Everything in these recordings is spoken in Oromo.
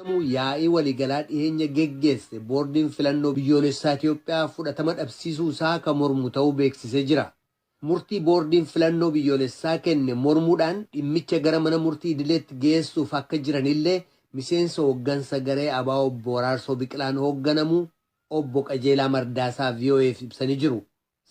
Yaa'ii waliigalaa dhiheenya geggeesse Boordiin Filannoo Biyyoolessaa Itiyoophiyaa fudhatama dhabsiisuu isaa ka mormu ta'uu beeksisee jira. Murtii Boordiin Filannoo Biyyoolessaa kenne mormuudhaan dhimmicha gara mana murtii idileetti geessuuf akka jiranillee miseensa hooggansa garee ABO Obbo Araarsoo Biqilaan hoogganamu Obbo Qajeelaa Mardaasaa VOAf ibsanii jiru.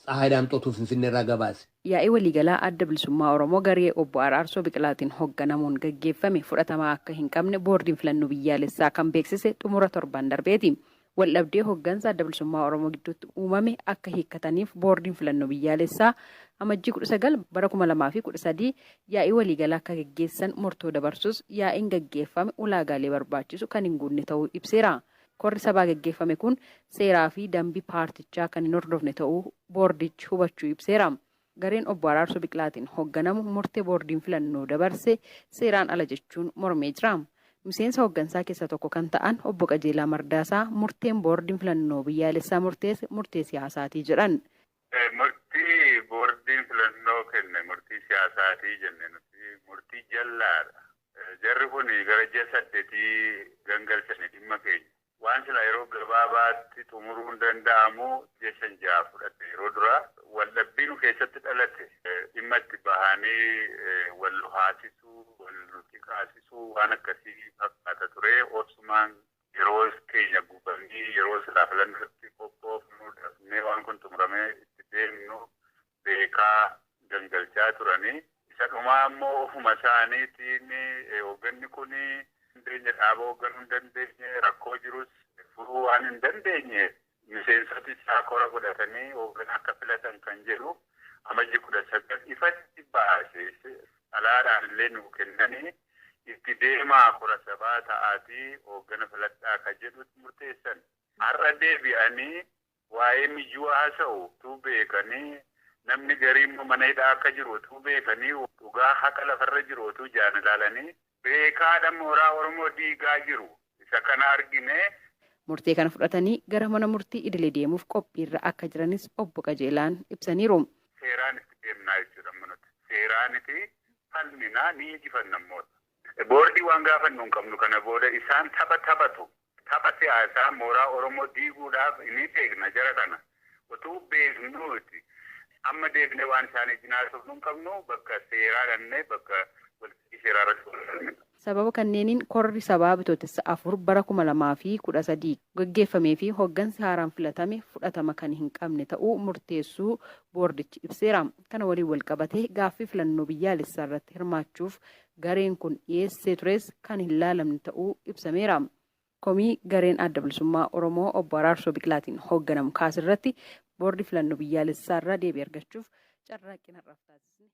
Tsahaay Daamxootuu Finfinneerraa gabaase. Yaa'ii waliigalaa Adda Bilisummaa Oromoo garee Obbo Araarsoo Biqilaatiin hogganamuun gaggeeffame fudhatama akka hin qabne Boordiin Filannoo Biyyaalessaa kan beeksise xumura torban darbeeti. Waldhabdee hoggansa Adda Bilisummaa Oromoo gidduutti uumame akka hiikkataniif Boordiin Filannoo Biyyaalessaa Amajjii 19 bara 2013 yaa'ii waliigalaa akka gaggeessan murtoo dabarsus yaa'iin gaggeeffame ulaagaalee barbaachisu kan hin guunne ta'uu ibseera. Korri sabaa gaggeeffame kun seeraa fi dambii paartichaa kan hin hordofne ta'uu boordichi hubachuu ibseera. Gareen Obbo Araarsoo Biqilaatiin hogganamu murtee boordiin filannoo dabarse seeraan ala jechuun mormee jira. Miseensa hoggansaa keessaa tokko kan ta'an Obbo Qajeelaa Mardaasaa murteen boordiin filannoo biyyaalessaa murteesse murtee siyaasaatii jedhan. Murtii boordiin filannoo kenne murtii siyaasaatii jenne nuti, murtii jallaadha. Jarri kun gara ji'a 8 gangalchani dhimma keenya. Waan silaa yeroo gabaabaatti xumuruun danda'amu ji'a 5 6 fudhate yeroo duraa. Waldhabbii nu keessatti dhalate dhimma itti bahanii wal haasisuu, wal xiqaasisuu waan akkasii fakkaata ture. Obsumaan yeroo keenya gubanii yeroo silaa filannootti qophoofnu dafnee waan kun xumuramee itti deemnu beekaa gangalchaa turanii. Isa dhumaa immoo ofuma isaaniitiin hoogganni kun dandeenye, dhaaba hoogganuu hin dandeenye, rakkoo jirus furuu waan hin dandeenye, miseensoti isaa kora godhatanii hooggana akka filatan kan jedhu Amajji 19 ifatti baase. Xalayaadhaan illee nuu kennanii, itti deemaa, kora sabaa ta'aatii hooggana filadhaa ka jedhutti murteessan. Har'a deebi'anii waa'ee mijuu haasa'u utuu beekanii, namni garii immoo mana hidhaa akka jiru utuu beekanii, dhugaa haqa lafarra jiru utuu ijaan ilaalanii beekaadha mooraa Oromoo diigaa jiru. Isa kana argine. Murtee kana fudhatanii gara mana murtii idilee deemuuf qophiirra akka jiranis Obbo Qajeelaan ibsaniiru. Seeraan itti deemnaa jechuudha amma nuti. Seeraaniti falminaa, ni injifanna immoo. Boordii waan gaafannu hin qabnu kana booda, isaan tapha taphatu. Tapha siyaasaa mooraa Oromoo diiguudhaaf ni beekna jara kana. Utuu beeknuuti amma deebinee waan isaanii wajjin haasofnu hin qabnu, bakka seeraa dhannee bakka waltajjii seeraa irratti wal falmina. Sababa kanneeniin korri sabaa Bitootessa 4 bara 2013 gaggeeffamee fi hoggansi haaraan filatame fudhatama kan hin qabne ta'uu murteessuu boordichi ibseera. Kana waliin walqabatee gaaffii filannoo biyyaalessaarratti hirmaachuuf gareen kun dhiyeessee tures kan hin laalamne ta'uu ibsameera. Komii gareen Adda Bilisummaa Oromoo Obbo Araarsoo Biqilaatiin hoogganamu kaaserratti Boordii Filannoo Biyyaalessaarraa deebii argachuuf carraaqqiin har'aaf taasisne.